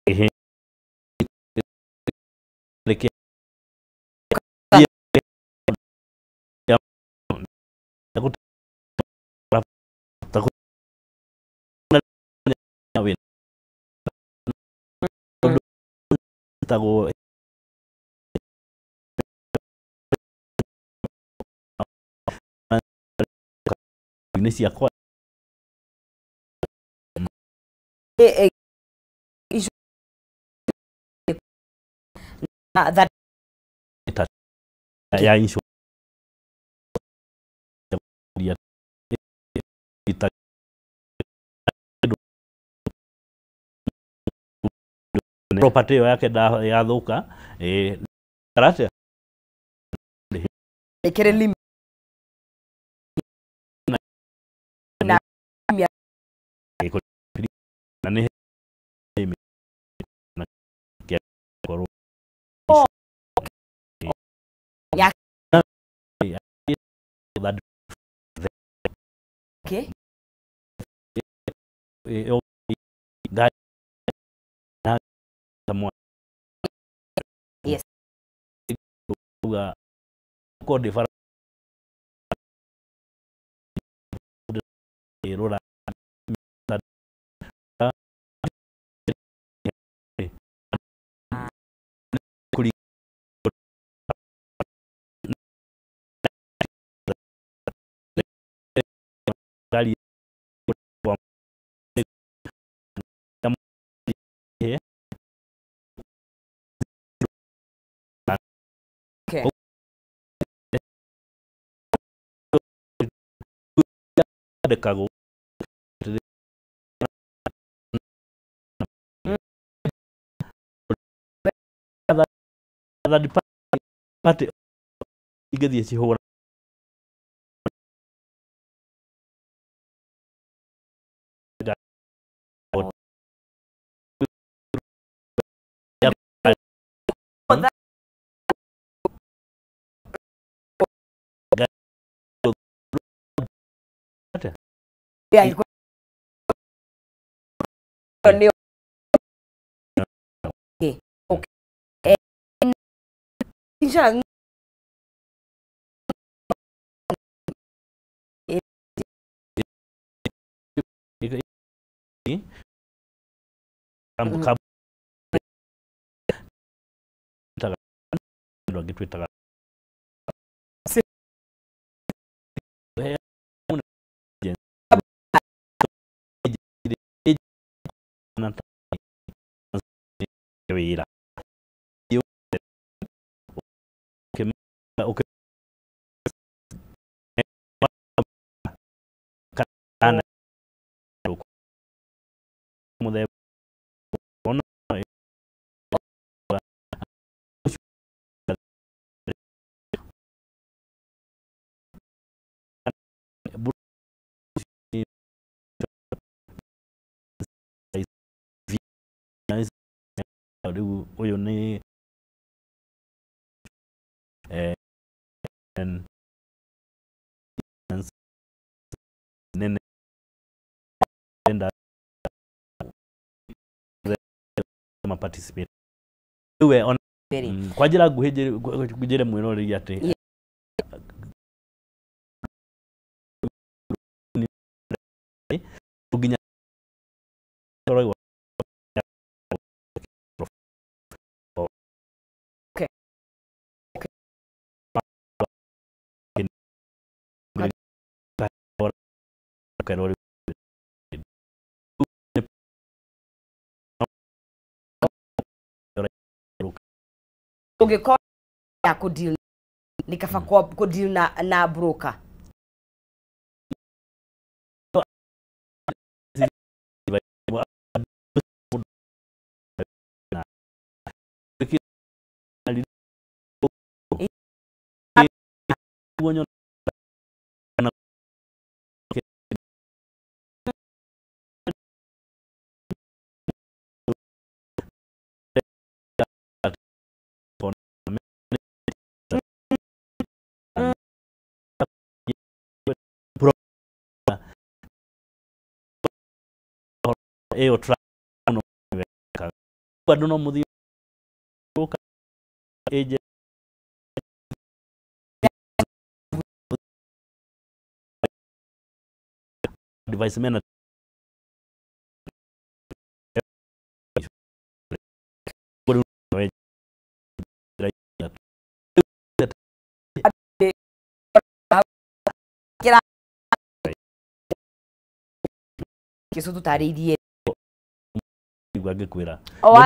Ehe. Tagwo nĩ ciakwa. Na that ya insurance property ĩyo yake yathũka karate. Ĩkĩrĩ limit na na nĩ na korwo Ya. That okay. Ĩyo ngari na mwa Yes. uga kodi bara rora. Ngari Okay. Ndekagwo third party ingĩthiĩ cihũra. Yeah, nĩ okay. Okay. Insurance Andũ angĩ twĩtaga wĩra kana mũthemba ona rĩu ũyũ nĩ nene enda ma participate rĩu we ona very kwa njĩra nguhĩ njĩre mwĩroreri atĩ nginya Okay. Okay. Ũngĩkorwo ya kũ deal nĩ kaba kũ deal na broker. Ĩyo. Andũ no mũthiĩ broker agent device mena Kĩcu tũtarĩirie igua ngĩkwĩra o wa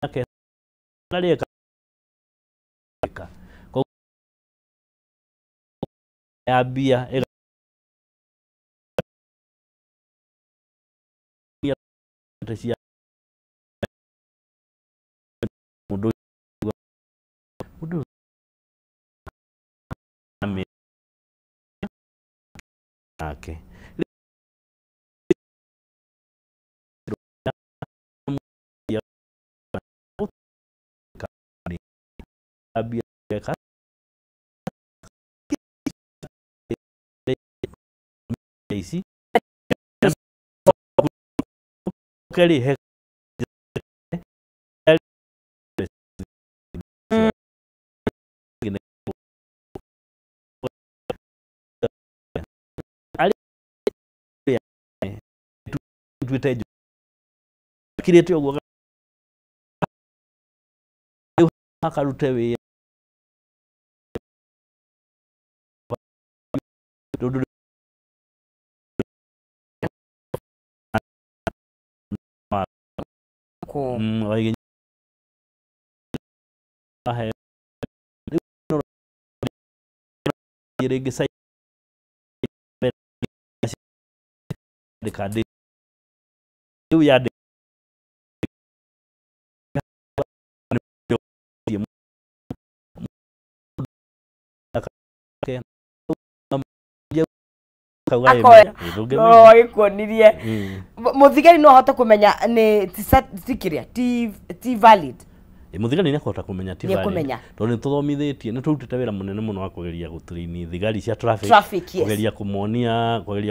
nake narĩeka koguo ya mbia ĩga cia mũndũ mũndũ nake mbia eka ici kerĩ he tuĩte kirĩte ũguo rĩu akarute wĩra tondũ kũ waige ahe rĩngĩ ndĩka rĩu yandĩ Akoya. No gĩkuonirie mũthigari no ahote kũmenya nĩ ti kĩrĩa ti valid. Mũthigari nĩ akũhota kũmenya ti valid Nĩekũmenya. tondũ nĩ tũthomithĩtie nĩ tũrutĩte wĩra mũnene mũno wa kũgeria gũtrain thigari cia traffic Traffic, yes. kũgeria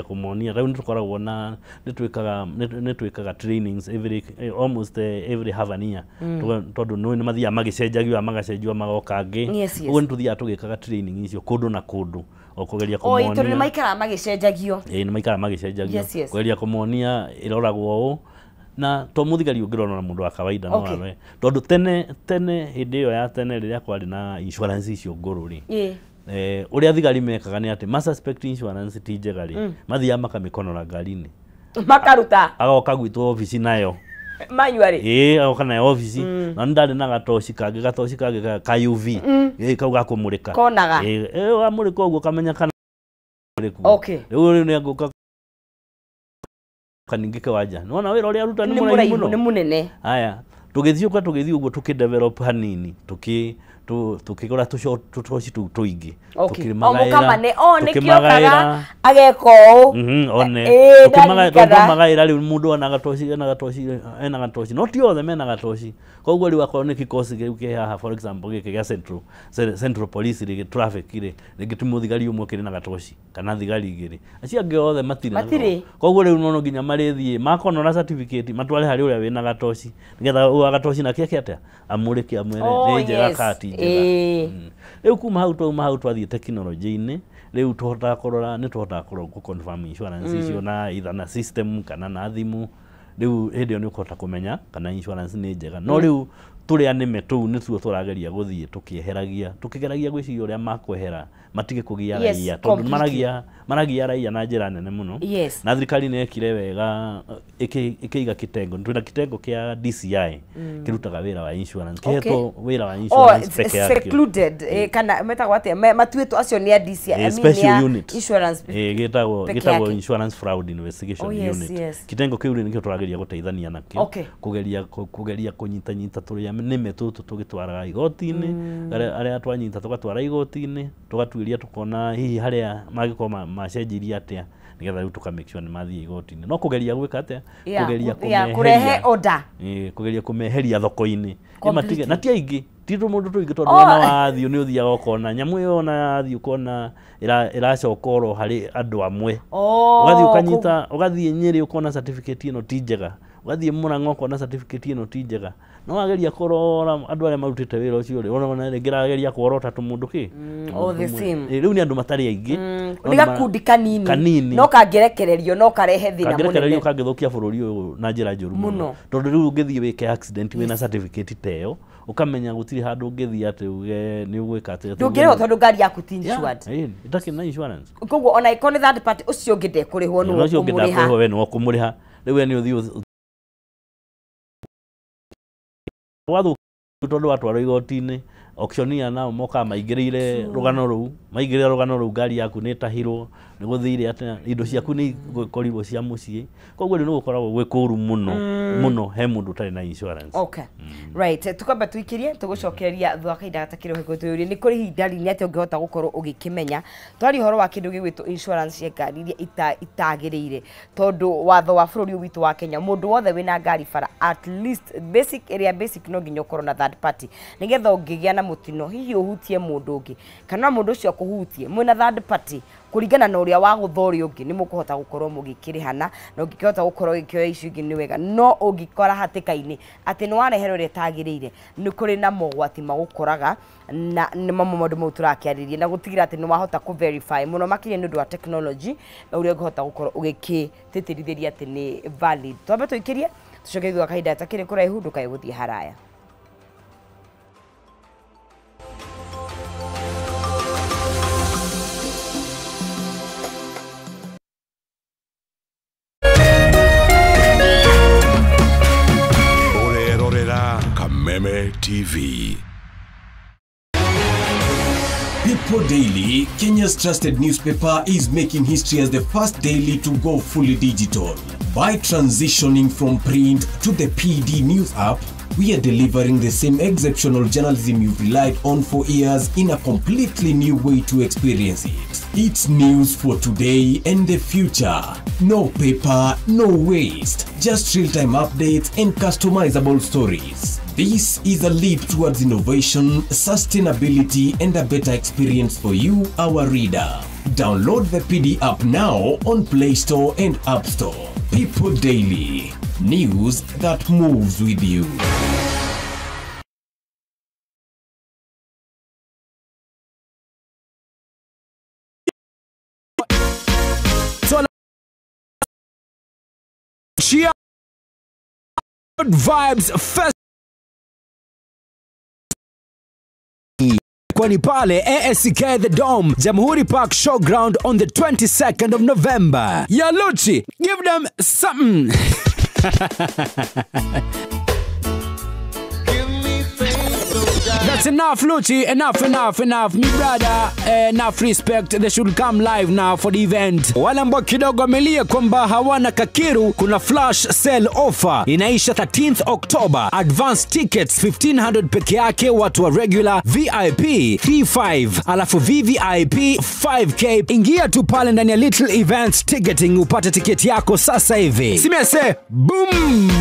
kũmonia rĩu nĩ tũkoragwo na nĩ twĩkaga nĩ twĩkaga trainings every almost every half an year tondũ nĩ mathiaga magĩcenjagio magacenjio magoka angĩ Yes, yes. ũguo nĩ tũthiaga tũgĩkaga training icio kũndũ na kũndũ o kũgeria O tondũ nĩ kũmonia maikaraga magĩcenjagio. ĩĩ nĩ maikaraga magĩcenjagio Yes, yes. kũgeria kũmonia ĩroragwo ũũ na to mũthigari ũngĩrora na mũndũ wa kawaida no Okay. arore tondũ tene hĩndĩ ĩyo ya tene rĩrĩa kwarĩ na insurance icio ngũrũ rĩ Ĩĩ. Ũrĩa thigari mekaga nĩ atĩ ma suspect insurance ti njega rĩ mathiaga makamĩkonora ngari-inĩ Makaruta agoka gwitũ obici nayo manually. ĩĩ agoka nayo obici na nĩ ndarĩ na gatoci kangĩ ka UV ĩĩ kau ga kũmũrĩka Konaga. ĩĩ wamũrĩka ũguo kamenya kana Okay. rĩu nĩ angũka kaningĩ kĩwanja nĩwona wĩra ũrĩa aruta nĩ Nĩ mũraihu mũraihu mũno nĩ mũnene. Aya tũgĩthiũka tũgĩthiĩ ũguo tũkĩ develop hanini tũkĩgũra tũtoci tũu tũingĩ Okay. O mũkamane o nĩkĩo okaga ageka ũũ. One Ĩĩ, ndaririkana. tũkĩmagaĩra rĩu mũndũ ena gatoci ena gatoci ena gatoci no ti othe mena gatoci koguo rĩu akorwo nĩ kikosi kĩu kĩ haha for example gĩkĩ gĩa central police rĩ traffic rĩ rĩngĩ ti mũthigari ũmwe kĩrĩ na gatoci kana thigari igĩrĩ acio angĩ othe matirĩ na Matirĩ. koguo rĩu no nginya marĩthiĩ makonora certificate matware harĩ ũrĩa wĩna gatoci nĩgetha ũyũ wa gatoci nake eke atĩa amũrĩke amwĩre Oh, nĩ njega yes. kana ti njega Ĩĩ. Rĩu kuma hau twauma hau twathiĩ tekinoronjĩ-inĩ rĩu tũhotaga kũrora nĩ tũhotaga kũrora kũ confirm insurance icio na either na system kana na thimũ rĩu hĩndĩ ĩyo nĩ ũkũhota kũmenya kana insurance nĩ njega no rĩu tũrĩa nĩme tũu nĩtuo tũrageria gũthiĩ tũkĩeheragia tũkĩgeragia gwĩciria ũrĩa makwehera matige kũgia Yes, raia tondũ completely. maragia raia na njĩra nene mũno Yes. na thirikari nĩ yekire wega ĩkĩiga kitengo twĩna kitengo kĩa DCI kĩrutaga wĩra wa insurance Okay. kĩhetwo wĩra wa Oh, insurance it's peke yakĩo secluded kana metagwo atĩa matuĩtwo acio nĩ a DCI, I mean, nĩ special a unit insurance gĩtagwo peke gĩtagwo yake. insurance fraud investigation Oh, yes, unit yes. kitengo kĩu rĩ nĩkĩo tũrageria gũteithania nakĩo Okay. kũgeria kũgeria kũnyitanyita tũrĩa nĩme tũtũ tũgĩtwaraga igoti-inĩ arĩa twanyita tũgatwara igoti-inĩ tũgatuĩria tũkona hihi harĩa mangĩkorwo macenjirie atĩa Nĩgetha rĩu tũka make sure nĩ mathiĩ igoti-inĩ. No kũgeria gwĩka atĩa? Kũgeria kũrehe order. Kũgeria kũmeheria thoko-inĩ. Matige na ti aingĩ, ti mũndũ tũingĩ tondũ ona wathiĩ nĩ ũthiaga ũkona nyamũ ĩyo, ona yathiĩ ũkona ĩracoka oro harĩ andũ amwe. Ũgathiĩ ũkanyita, ũgathiĩ Nyĩrĩ ũkona certificate ĩno ti njega, ũgathiĩ Mũrang'a ũkona certificate ĩno ti njega. No wageria kũrora andũ arĩa marutĩte wĩra ũcio rĩ, ona rĩngĩ rageria kworota tũmũndũ kĩ. All the same. Rĩu nĩ andũ matarĩ aingĩ. Nĩ gakundi kanini. No kangĩrekererio no karehe thĩna mũnene. Kangĩrekererio kangĩthũkia bũrũri ũyũ na njĩra njũru mũno. Tondũ rĩu ũngĩthiĩ wĩke accident wĩna certificate ta ĩyo, ũkamenya gũtirĩ handũ ũngĩthiĩ atĩ uge nĩ ũgwĩka atĩ. Ndũngĩrĩhwo tondũ ngari yaku ti insured. Ĩtakĩrĩ na insurance. Koguo ona ĩkorwo nĩ third party ũcio ũngĩ ndekũrĩhwo nĩwe ũkũmũrĩha. Ũcio ũngĩ ndekũrĩhwo we nĩwe ũkũmũrĩha. Rĩu we nĩ ũthiĩ wathũkia tondũ watwarwo igoti-inĩ, auctioneer nao mokaga maingĩrĩire rũgano rũu, maingĩrĩra rũgano rũu ngari yaku nĩ ĩtahirwo, nĩ gũthire atĩa, indo ciaku nĩ ikorirwo cia mũciĩ. Koguo rĩu nĩ gũkoragwo gwĩ kũũru mũno mũno he mũndũ ũtarĩ na insurance. Okay. Right, tukamba tuikirie tũgũcokereria thutha wa kahinda gatakĩrĩ hau tũyũrie nĩ kũrĩ ihinda rĩnĩ atĩ ũngĩhota gũkorwo ũgĩkĩmenya twaria ũhoro wa kĩndũ gĩgwĩtwo insurance ya ngari iria itagĩrĩire, tondũ watho wa bũrũri ũyũ witũ wa Kenya mũndũ wothe wĩna ngari bara at least basic ĩrĩa basic no nginya ũkorwo na third party nĩgetha ũngĩgĩa na mũtino hihi ũhutie mũndũ ũngĩ kana mũndũ ũcio akũhutie mwĩna third party kũringana na ũrĩa wagũtha ũrĩa ũngĩ nĩ mũkũhota gũkorwo mũgĩkĩrĩhana na ũngĩkĩhota gũkorwo ũgĩkĩoya icio ingĩ nĩ wega. No ũngĩkora hatĩka-inĩ atĩ nĩ wareherwo ĩrĩa ĩtagĩrĩire nĩ kũrĩ na mogwati magũkoraga na nĩ mamwe maũndũ mau tũrakĩarĩria na gũtigĩrĩra atĩ nĩ wahota kũ verify mũno makĩria nĩ ũndũ wa technology ũrĩa ũngĩhota gũkorwo ũgĩkĩtĩtĩrithĩria atĩ nĩ valid. Twambe tũikĩrie tũcoke thutha wa kahinda gatakĩrĩ kũraihu ndũkae gũthiĩ haraya. Kameme TV. People Daily, Kenya's trusted newspaper, is making history as the first daily to go fully digital. By transitioning from print to the PD News app, we are delivering the same exceptional journalism you've relied on for years in a completely new way to experience it. It's news for today and the future. No paper, no waste. Just real-time updates and customizable stories. This is a leap towards innovation, sustainability, and a better experience for you, our reader. Download the PD app now on Play Store and App Store. People Daily. News that moves with you. Good Vibes Fest kwani pale ASK The Dome, Jamhuri Park Showground on the 22nd of November. Yaluchi, give them something. That's enough, Luchi. Enough, enough, enough. Me brother, enough respect. They should come live now for the event. Wale ambao kidogo wamelia kwamba hawana kakiru, kuna flash sale offer inaisha 13th October. Advance tickets 1500 peke yake, watu wa regular, VIP 35, alafu VVIP 5k. Ingia tu pale ndani ya Little Events Ticketing upate tiketi yako sasa hivi. Simese, boom!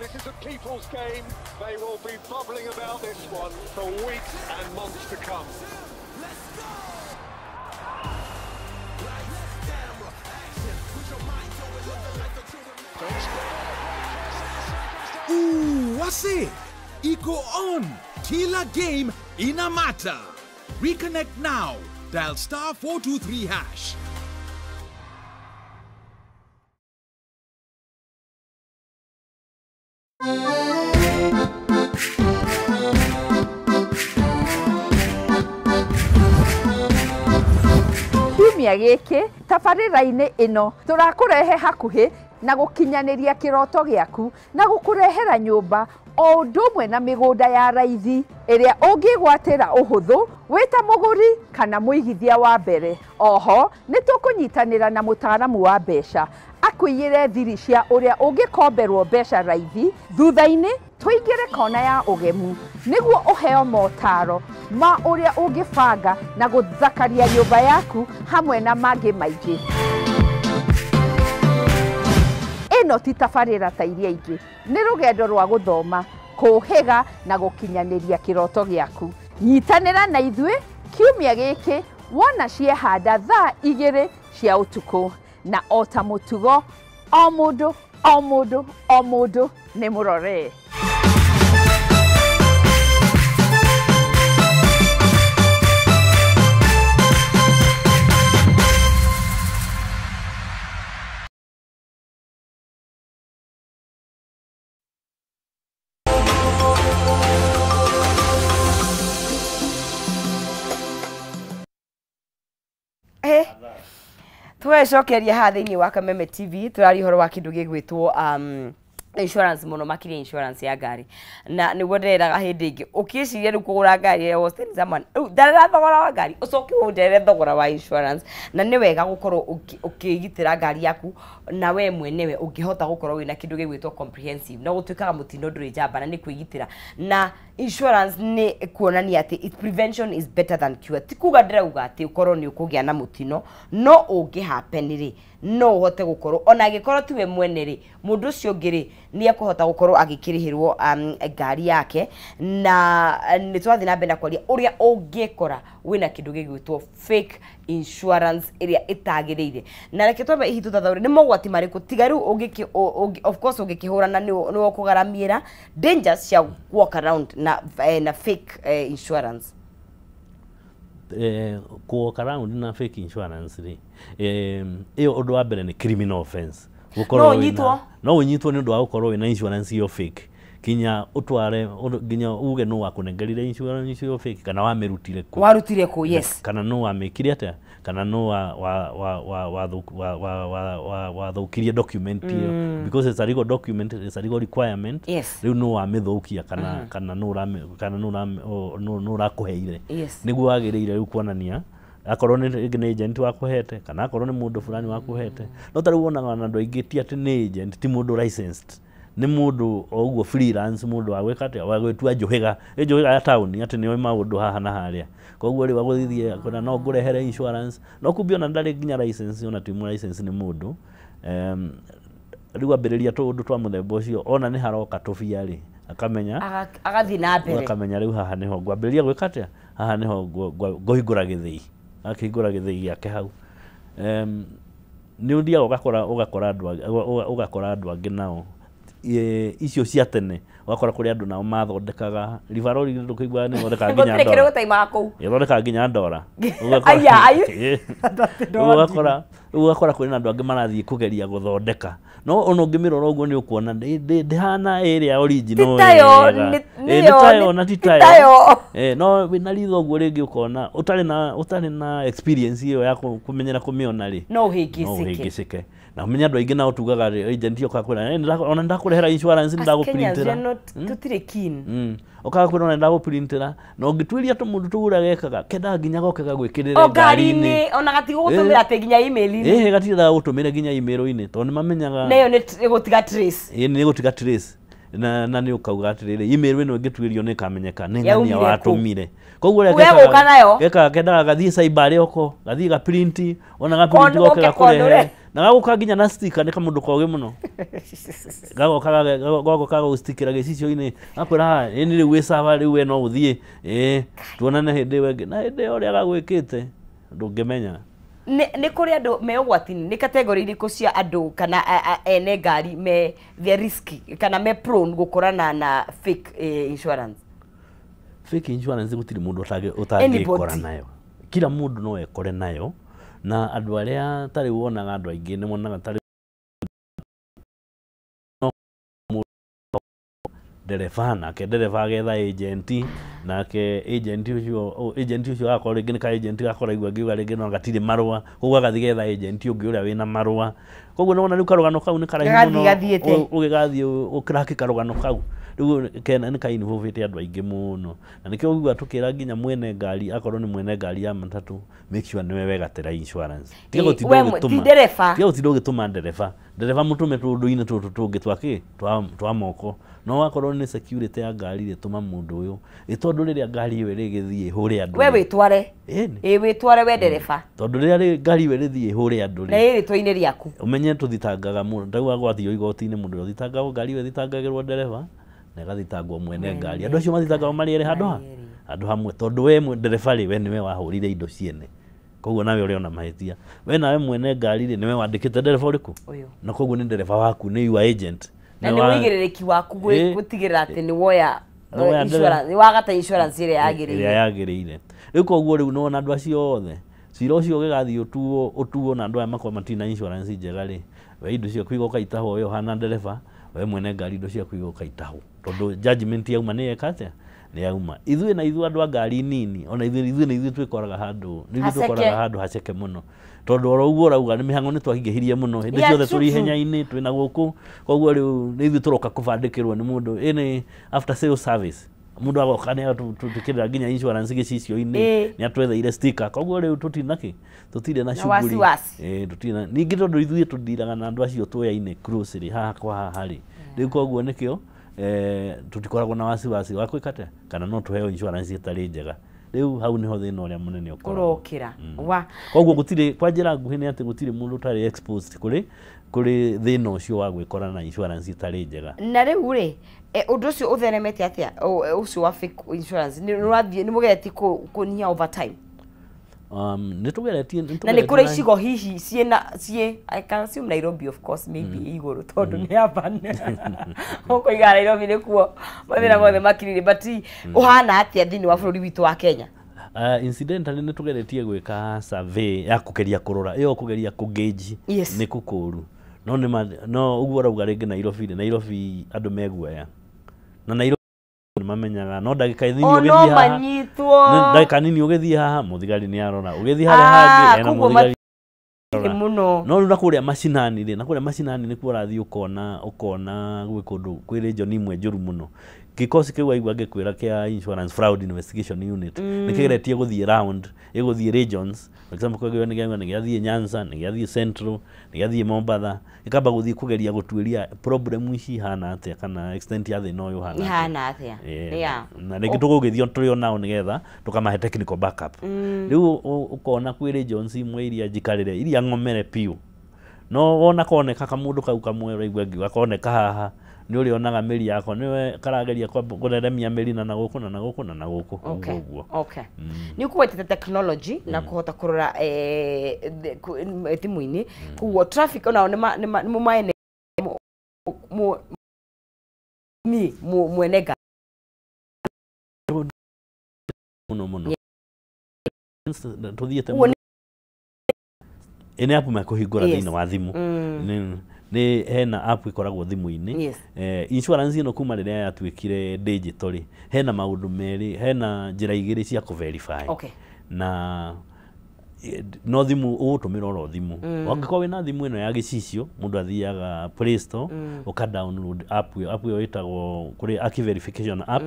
This is a people's game. They will be bubbling about this one for weeks and months to come. Let's go! Camera, action. Put your mind to it. Living like a true. Ooh, wase! Iko on! Kila game inamata. Reconnect now. Dial *423#. Kiumia gĩkĩ tabarĩra-inĩ ĩno tũrakũrehe hakuhĩ na gũkinyanĩria kĩroto gĩaku na gũkũrehera nyũmba o ũndũ ũmwe na mĩgũnda ya raithi ĩrĩa ũngĩgwatĩra ũhũthũ wĩ ta mũgũri kana mũigithia wa mbere. Oho nĩ tũkũnyitanĩra na mũtaaramu wa mbeca Akuiyĩre thiri cia ũrĩa ũngĩkomberwo mbeca raithi. Thutha-inĩ tũingĩre kona ya ũgemu nĩguo ũheo motaro ma ũrĩa ũngĩbanga na gũthakaria nyũmba yaku hamwe na mangĩ maingĩ. Ĩno ti tabarĩra ta iria ingĩ, nĩ rũgendo rwa gũthoma, kũhĩga na gũkinyanĩria kĩroto gĩaku. Nyitanĩra na ithuĩ kiumia gĩkĩ wona ciehanda thaa 2 cia ũtukũ, na o ta mũtugo o mũndũ o mũndũ o mũndũ nĩ mũrore. Tũgecokeria haha thĩinĩ wa Kameme TV tũraria ũhoro wa kĩndũ gĩgwĩtwo insurance, mũno makĩria insurance ya ngari. Na nĩguo ndĩreraga hĩndĩ ĩngĩ, ũkĩciria rĩu kũgũra ngari ya Austin Zaman, rĩu ndarera thogora wa ngari ũcoke ũnderere thogora wa insurance. Na nĩ wega gũkorwo ũkĩgitĩra ngari yaku na we mwenewe ũngĩhota gũkorwo wĩna kĩndũ gĩgwĩtwo comprehensive, na gũtuĩkaga mũtino ndũrĩ njamba na nĩ kwĩgitĩra. Na insurance nĩ kuonania atĩ prevention is better than cure. Ti kuga ndĩrauga atĩ ũkorwo nĩ ũkũgĩa na mũtino, no ũngĩ happen rĩ, no ũhote gũkorwo ona angĩkorwo tiwe mwene rĩ, mũndũ ũcio ũngĩ rĩ nĩ ekũhota gũkorwo agĩkĩrĩhĩrwo ngari yake. Na nĩ twathiĩ na mbere na kwaria ũrĩa ũngĩkora wĩna kĩndũ gĩgwĩtwo fake insurance ĩrĩa ĩtagĩrĩire. Na reke twambe hihi tũthathaũre nĩ mogwati marĩkũ, tiga rĩu of course ũngĩkĩhũrana nĩ ũkũgaramĩra dangers cia walk around na fake insurance. Walk around na fake insurance rĩ, ĩyo ũndũ wa mbere nĩ criminal offense. No ũnyitwo, no ũnyitwo nĩ ũndũ wa gũkorwo wĩna insurance ĩyo fake, kinya ũtware nginya uge no wakũnengerire insurance ĩyo fake, kana wamĩrutire kũ, warutire kũ, yes, kana no wamĩkire atĩa, kana no wathũkirie document ĩyo, because it's a legal document, it's a legal requirement. Rĩu no wamĩthũkia kana no ũrakũheire, nĩguo wagĩrĩire rĩu kuonania akorwo nĩ agent wakũhete kana akorwo nĩ mũndũ fulani wakũhete. No ta rĩu wonaga na andũ aingĩ ti atĩ nĩ agent, ti mũndũ licensed, nĩ mũndũ o ũguo freelance, mũndũ wa gwĩka atĩa, wa gwĩtua njũhĩga, ĩ njũhĩga ya taũni atĩ nĩoĩ maũndũ haha na harĩa. Koguo rĩu agũthiĩ kwĩra no ngũrehere insurance, no kumbe ona ndarĩ nginya license, ona ti license nĩ mũndũ. Rĩu ambĩrĩria tũũndũ twa mũthemba ũcio, ona nĩ haroka tũbia rĩ, akamenya agathiĩ na mbere, akamenya rĩu haha nĩho ngwambĩrĩria gwĩka atĩa, haha nĩho ngũhingũra gĩthĩi, akĩhingũra gĩthĩi gĩake hau. Nĩ ũthiaga ũgakora andũ angĩ nao icio cia tene, ũgakora kũrĩ andũ nao mathondekaga ribarori, ndũkĩiguaga nĩ ĩthondekaga nginya ndora, ĩthondekaga nginya ndora. Ũgakora kwĩna andũ angĩ marathiĩ kũgeria gũthondeka, no ona ũngĩmĩrora ũguo nĩ ũkuona ndĩhana ĩrĩa original, nĩ tayo na ti tayo. No wĩna ritho ũguo rĩngĩ ũkona ũtarĩ na experience ĩyo ya kũmenyera kũmĩona rĩ, no ũhĩngĩcĩke. Na ũmenye andũ aingĩ nao tugaga agent ũka kwĩra ona ndakũrehera insurance, ndagũprintĩra, tũtirĩ keen, ũkaga kwĩra ona ndagũprintĩra, na ũngĩtuĩria tũmũndũ tũu ũrĩa gekaga kendaga nginya goke gagwĩkĩrĩre ngari-inĩ, ona gatigũgũtũmĩra atĩ nginya email-inĩ, gatiendaga gũtũmĩra nginya email-inĩ, tondũ nĩmamenyaga na ĩyo nĩ ĩgũtiga trace, nĩ ĩgũtiga trace. Na nĩ ũkauga atĩrĩrĩ, email ĩno ĩngĩtuĩrio nĩ ĩkamenyeka nĩ ng'ania watũmire. Koguo ũrĩa gekaga kendaga gathiĩ cyber oko, gathiĩ ga print, ona ga print goke gakũrehere, na gagũka nginya na sticker, nĩ kamũndũ kogĩ mũno, gagoka gagũstikĩra gĩcicio-inĩ, gakwĩra ĩni rĩu wĩ sawa, rĩu we no ũthiĩ, tuonane hĩndĩ ĩyo ĩngĩ. Na hĩndĩ ĩyo ũrĩa gagwĩkĩte ndũngĩmenya. Nĩ kũrĩ andũ me ũgwati-inĩ, nĩ category irĩkũ cia andũ kana ene ngari me they're risky kana me prone gũkorana na fake insurance? Fake insurance gũtirĩ mũndũ ũtangĩkora nayo, kila mũndũ no ekore nayo. Na andũ arĩa tarĩu wonaga andũ aingĩ nĩ monaga tarĩu ndereba, nake ndereba agetha agent, nake agent ũcio agakorwo rĩngĩ nĩ ka agent gakora igua ngiuga rĩngĩ no gatirĩ marũa, koguo agathiĩ getha agent ũngĩ ũrĩa wĩna marũa. Koguo nĩwona rĩu karũgano kau nĩ karaihu mũno ũgĩgathiĩ ũkĩraki karũgano kau rĩu kena nĩ ka-involvĩte andũ aingĩ mũno na nĩkĩo ũiguaga tũkĩra nginya mwene ngari akorwo nĩ mwene ngari ya matatũ make sure nĩwe wegatĩra insurance tiga gũtinda ũgĩtũma tiga gũtinda ũgĩtũma ndereba ndereba mũtũme tũũndũ-inĩ tũtũ tũngĩ twa kĩ twa moko no wakorwo nĩ security ya ngari rĩ tũma mũndũ ũyũ ĩ tondũ rĩrĩa ngari ĩyo ĩrĩgĩthiĩ ĩhũre andũ we wĩtware ĩ wĩtware we ndereba tondũ rĩrĩa ngari ĩyo ĩrĩthiĩ ĩhũre andũ rĩ na ĩ rĩtwa-inĩ rĩaku ũmenye tũthitangaga mũno ndauga gwathiĩ igoti-inĩ mũndũ ũrĩa ũthitangagwo ngari ĩyo ĩthitangagĩrwo ndereba na ĩgathitangwo mwene ngari andũ acio mathitangagwo marĩ erĩ handũ ha handũ hamwe tondũ we ndereba rĩ we nĩwe wahũrire indo ciene koguo nawe ũrĩ ona mahĩtia we nawe mwene ngari rĩ nĩwe wandĩkĩte ndereba ũrĩkũ na koguo nĩ ndereba waku nĩ your agent na nĩ ũigĩrĩrĩki waku gũtigĩrĩra atĩ nĩ woya insurance nĩ wagata insurance ĩrĩa yagĩrĩire ĩrĩa yagĩrĩire rĩu koguo rĩu nĩwona andũ acio othe cira ũcio ũgĩgathiĩ ũtuo na andũ aya makorwo matirĩ na insurance njega rĩ we indo ciaku igoka itahwo we ũhana ndereba we mwene ngari indo ciaku igoka itahwo tondũ judgment yauma nĩ yeka atĩa nĩ yauma ithuĩ na ithuĩ andũ a ngari nini ona ithuĩ na ithuĩ twĩkoraga handũ nĩ ithuĩ twĩkoraga handũ haceke mũno tondũ oro ũguo ũrauga nĩ mĩhang'o nĩ twaingĩhirie mũno hĩndĩ ciothe tũrĩ ihenya-inĩ twĩna gũkũ koguo rĩu nĩ ithuĩ tũroka kũbandĩkĩrwo nĩ mũndũ ĩ after sales service mũndũ agoka nĩ atũtwĩkĩrĩra nginya insurance gĩcicio-inĩ nĩ atwetheire sticker koguo rĩu tũtirĩ na kĩ tũtirĩ na shughuli tũtirĩ na ningĩ tondũ ithuĩ tũndiraga na andũ acio tũyaine closely haha kwa haha rĩ rĩu koguo nĩkĩo tũtikoragwo na wasiwasi wa gwĩka atĩa kana no tũheo insurance ĩtarĩ njega rĩu hau nĩho thĩna ũrĩa mũnene ũkoragwo ũrokĩra wa koguo gũtirĩ kwa njĩra nguhĩ nĩ atĩ gũtirĩ mũndũ ũtarĩ exposed kũrĩ thĩna ũcio wa gwĩkora na insurance ĩtarĩ njega na rĩu rĩ ũndũ ũcio ũtheremete atĩa ũcio wa fake insurance nĩ ũrathiĩ nĩ mũgeretie kũnyihia over time nĩ tũgeretie na nĩ kũrĩ icigo hihi ciĩna ciĩ I can assume Nairobi of course maybe igũrũ tondũ nĩ urban ũkũiga Nairobi nĩkuo mathĩna mothe makirire but ũhana atĩa thĩinĩ wa bũrũri witũ wa Kenya? Incidentally nĩ tũgeretie gwĩka survey ya kũgeria kũrora ĩyo kũgeria kũgauge nĩ kũkũru no nĩ no ũguo ũrauga rĩngĩ Nairobi rĩ Nairobi andũ meguoya na Nairobi nĩ mamenyaga no ndagĩka nini ũgĩthiĩ haha ndagĩka nini ũgĩthiĩ haha mũthigari nĩ arora ũgĩthiĩ harĩa hangĩ ena mũthigari mũno no rĩu na kũrĩa macinani rĩ na kũrĩa macinani nĩkuo ũrathiĩ ũkona ũkona gwĩ kũndũ kwĩ region imwe njũru mũno gĩkosi kĩu waigua ngĩkwĩra kĩa insurance fraud investigation unit nĩ kĩgeretie gũthiĩ round ĩgũthiĩ regions for example kĩgĩo nĩ gĩathiĩ Nyanza nĩ gĩathiĩ Central nĩ gĩathiĩ Mombatha gĩkamba gũthiĩ kũgeria gũtuĩria problem ici ihana atĩa kana extent ya thĩna ũyũ ũhana atĩa na rĩngĩ tũgũgĩthiĩ tũrĩ o nao nĩgetha tũkamahe technical backup rĩu ũkona kwĩ regions imwe iria njikarĩre iria ng'omere piũ no wona koneka kamũndũ kau kamwe ũraigua ngiuga koneka haha nĩ ũrĩonaga mĩri yako nĩwe karageria kũreremia mĩri na gũkũ na gũkũ na gũkũ ũguo okay nĩ ũkũgwetete technology na kũhota kũrora thimũ-inĩ koguo traffic onao nĩ mũmaene ni mwene ngari mũno mũno tũthiĩte mũno ĩ nĩ app mekũhingũra thĩinĩ wa thimũ nĩ hena app ĩkoragwo thimũ-inĩ insurance ĩno kuma rĩrĩa yatuĩkire digital rĩ hena maũndũ merĩ hena njĩra igĩrĩ cia kũ-verify na no thimũ ũgũtũmĩra oro thimũ angĩkorwo wĩna thimũ ĩno ya gĩcicio mũndũ athiaga Play Store ũka download app ĩyo app ĩyo ĩtagwo kũrĩ Aki verification app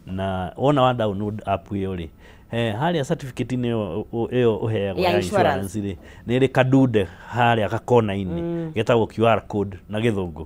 na wona wa download app ĩyo rĩ harĩa certificate-inĩ ĩyo ũheagwo ya insurance rĩ nĩ ĩrĩ kadude harĩa gakona-inĩ getagwo QR code na gĩthũngũ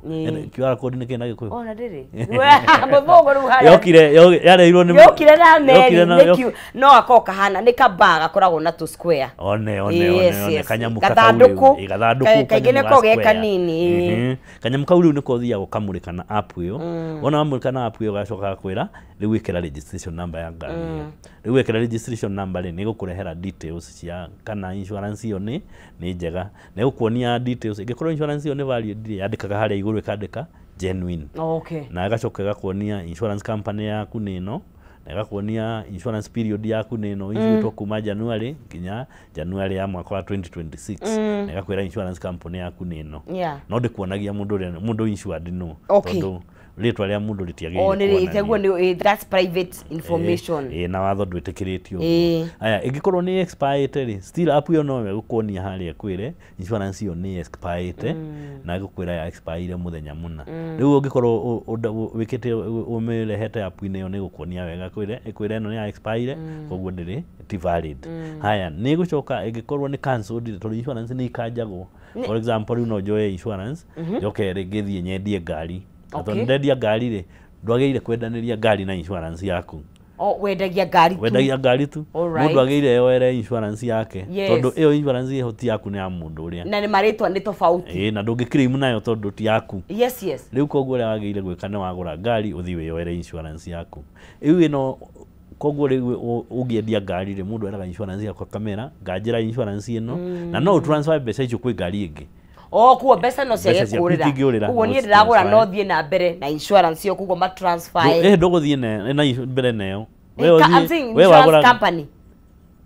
QR code nĩ kĩ na gĩkũyũ ona ndĩrĩ mũthũngũ rĩu harĩa yokire yareirwo nĩ yokire na meri nĩ no akorwo kahana nĩ kabaa gakoragwo na tũ square one one one kanyamũ gathandũkũ gathandũkũ kaingĩ nĩko ge kanini kanyamũ kau rĩu nĩko ũthiaga ũkamũrĩka na app ĩyo wona wamũrĩka na app ĩyo gacoka gakwĩra rĩu ĩkĩra registration number ya ngari rĩu wekĩra registration number rĩ nĩ ĩgũkũrehera details cia kana insurance ĩyo nĩ njega na ĩgũkuonia details ĩngĩkorwo insurance ĩyo nĩ valid rĩ yandĩkaga harĩa igũrũ ĩkandĩka genuine na ĩgacoka ĩgakuonia insurance company yaku nĩ ĩno na ĩgakuonia insurance period yaku nĩ ĩno ĩtuĩtwo kuma January nginya January ya mwaka wa 2026 na ĩgakwĩra insurance company yaku nĩ ĩno no ndĩkuonagia mũndũ ũrĩa mũndũ insured no tondũ Rĩtwa rĩa mũndũ rĩtiagĩrĩire O nĩ kuonanio. rĩtegwo nĩ that's private information. Ĩ, na watho ndwĩtĩkĩrĩtio ũguo. Aya, ĩngĩkorwo nĩ expirĩte rĩ, still app ĩyo no ĩgũkuonia harĩa ĩkwĩre insurance ĩyo nĩ expirĩte, na ĩgũkwĩra ya expire mũthenya mũna. Rĩu ũngĩkorwo wĩkĩte ũmĩrehete app-inĩ ĩyo, nĩ ĩgũkuonia wega, ĩkwĩre ĩno nĩ ya expire, koguo ndĩrĩ ti valid. Haya, nĩ ĩgũcoka ĩngĩkorwo nĩ cancelled, tondũ insurance nĩ ikanjagwo. For example, rĩu no njoe insurance njoke rĩngĩ thiĩ nyendie ngari. Na tondũ ndendia ngari rĩ, ndwagĩrĩire kwendanĩria ngari na insurance yaku. O wendagia ngari tu. Wendagia ngari tu. Mũndũ agĩrĩire yoere insurance yake, tondũ ĩyo insurance ĩho ti yaku, nĩ ya mũndũ ũrĩa. Na nĩ marĩtwa nĩ tofauti. Ĩ, na ndũngĩ nayo tondũ ti yaku. Yes. Rĩu koguo ũrĩa wagĩrĩire gwĩka nĩ wagũra ngari ũthiĩ wĩyoere insurance yaku rĩu ĩno. Koguo rĩu ũngĩendia ngari rĩ, mũndũ eraga insurance yaku, akamera nganjĩra insurance ĩno, na no ũtransfer mbeca icio kwĩ ngari ĩngĩ. O kuo mbeca no ciage Mbeca ciaku kũrĩra. itingĩũrĩra, Koguo no niĩ ndĩragũra no transfer. thiĩ na mbere na insurance ĩyo, koguo ma transfer. Ĩ, ndũgũthiĩ na mbere nayo. We I'm saying we insurance wagũra company.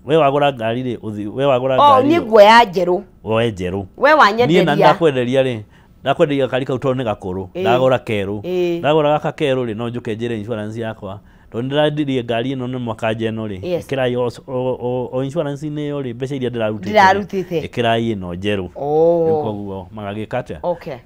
We wagũra ngari rĩ, ũthiĩ we wagũra O ngari niĩ rĩ, nguoya njerũ. Woe njerũ. We Niĩ na wanyenderia. ndakwenderia rĩ, ndakwenderia kari kau tondũ nĩ gakũrũ, ndagũra kerũ. Ndagũra gaka kerũ rĩ, no njũke njĩre insurance yakwa tondũ ndĩrendirie ngari ĩno nĩ mwaka njeno rĩ, ĩkĩrai o insurance-inĩ ĩyo rĩ, mbeca iria ndĩrarutĩte, Ndĩrarutĩte. ĩkĩrai ĩno njerũ. Rĩu koguo magagĩka atĩa?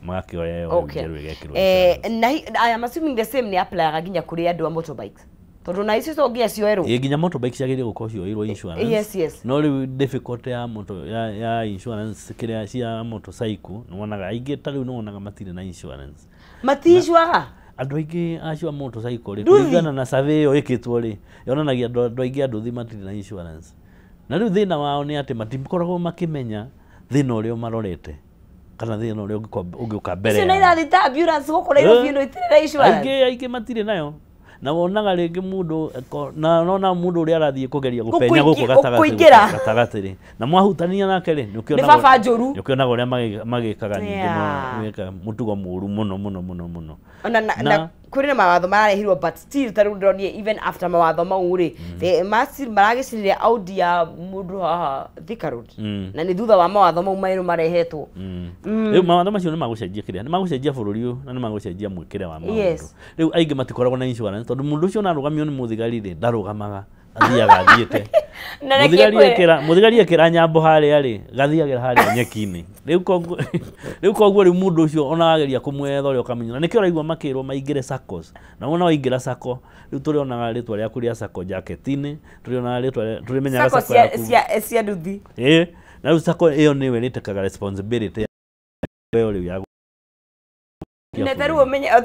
Magakĩoya ĩyo rĩu njerũ ĩgekĩrwo insurance. Na I am assuming the same nĩ applyaga nginya kũrĩ andũ a motorbikes, tondũ na icio to nginya cioerwo. Ĩ, nginya motorbike ciagĩrĩire gũkorwo cioeirwo insurance. Yes. No rĩu difficulty ya moto ya insurance kĩrĩa cia motorcycle, nĩ wonaga aingĩ ta rĩu nĩ wonaga matirĩ na insurance. Maticuaga. Andũ aingĩ acio a motorcycle rĩ, Nduthi. kũringana na survey ĩyo ĩkĩtwo rĩ, yonanagia andũ aingĩ a nduthi matirĩ na insurance, na rĩu thĩna wao nĩ atĩ matikoragwo makĩmenya thĩna ũrĩa ũmarorete kana thĩna ũrĩa ũngĩũka mbere Icio nĩ yao. irathiĩ ta ambulance gũkũ Nairobi ĩno itirĩ na insurance. Aingĩ matirĩ nayo, na wonaga rĩngĩ mũndũ na nona mũndũ ũrĩa arathiĩ kũgeria gũpenya gũkũ gatagatĩ Gũkũingĩra. Gatagatĩ rĩ, na mwahutania nake rĩ, nĩ Nĩ baba njũru. nĩ ũkĩonaga ũrĩa magĩkaga ningĩ. Magĩka mũtugo mũru mũno mũno mũno mũno. Ona na kũrĩ na mawatho mararehirwo, but still ta rĩu ndĩronire even after mawatho mau rĩ, still maragĩcinire Audi ya mũndũ haha Thika Road, na nĩ thutha wa mawatho mau merũ marehetwo. Rĩu mawatho macio nĩ magũcenjia kĩrĩa, nĩ magũcenjia bũrũri ũyũ, na nĩ magũcenjia mwĩkĩre wa maũndũ. Rĩu aingĩ matikoragwo na insurance, tondũ mũndũ ũcio onarũgamio nĩ mũthigari rĩ, ndarũgamaga, athiaga athiĩte. Na reke Mũthigari ngwĩre- mũthigari ekĩra nyambo harĩa rĩ, gathiagĩra harĩa nyeki-inĩ. Rĩu koguo rĩu mũndũ ũcio ona wageria kũmwetha ũrĩa ũkamenya, na nĩkĩo ũraigua makĩrwo maingĩre SACCOs. Na wona waingĩra SACCO, rĩu tũrĩonaga rĩtwa rĩaku rĩa SACCO jacket-inĩ, tũrĩonaga rĩtwa tũrĩmenyaga Sacco SACCO cia yaku. cia nduthi. Ĩ, na rĩu SACCO ĩyo nĩwe ĩrĩtekaga responsibility ĩyo rĩu ya Na ta rĩu ũmenye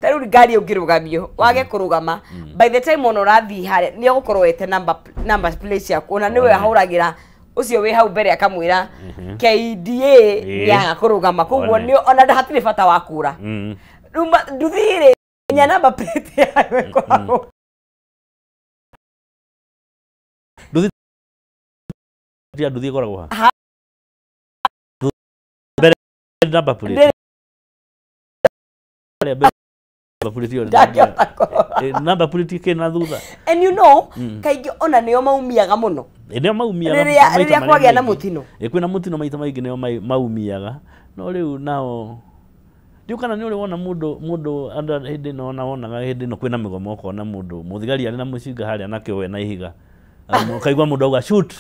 ta rĩu ngari ũngĩrũgamio wage kũrũgama, by the time ona ũrathiĩ harĩa nĩ ũgũkorwo wete number plate ciaku, ona nĩwe ahũragĩra ũcio wĩ hau mbere akamwĩra KDA nĩaga kũrũgama, koguo nĩ ona hatirĩ bata wa kũra. Rĩu nduthi rĩ, nginya number plate yayo ĩkoragwo Nduthi ya nduthi ĩkoragwo ha? Ha- Mbere number plate. Harĩa mbere number plate ĩyo Ndangĩhota kũrora. Number plate kĩ na thutha. And you know, kaingĩ ona nĩo maumiaga mũno. Ĩ, nĩo maumiaga Rĩrĩa maita rĩrĩa marĩa kwagĩa na maingĩ. mũtino. Ĩ, kwĩna mũtino maita maingĩ nĩo maumiaga. No rĩu nao ndiũ kana nĩ ũrĩ wona mũndũ andũ hĩndĩ ĩno, ona wonaga hĩndĩ ĩno kwĩna mĩgomo, ũkona mũndũ mũthigari arĩ na mũcinga harĩa nakĩo we na ihiga, ũkaigua mũndũ auga shoot,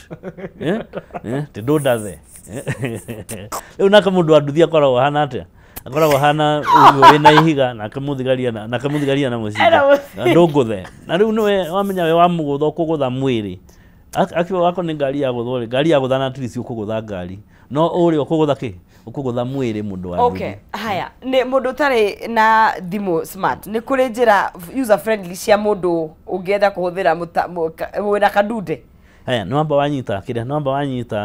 ti ndũndathe. Rĩu nake mũndũ wa nduthi akoragwo ahana atĩa? Akoragwo ahana ũguo wĩna ihiga, nake mũthigari na mũcinga. Ena mũcinga. Na ndũngũthe, na rĩu nĩwe wamenya we wamũgũtha ũkũgũtha mwĩrĩ. Akiuga wako nĩ ngari ya gũthwo rĩ, ngari ya gũtha na at least ũkũgũtha ngari, no ũrĩa ũkũgũtha kĩ, ũkũgũtha mwĩrĩ mũndũ wa Okay, haya, nĩ mũndũ ũtarĩ na thimũ smart, nĩ kũrĩ njĩra user friendly cia mũndũ ũngĩenda kũhũthĩra wĩna kadunde? Haya, nĩ wamba wanyita kĩrĩa, nĩ wamba wanyita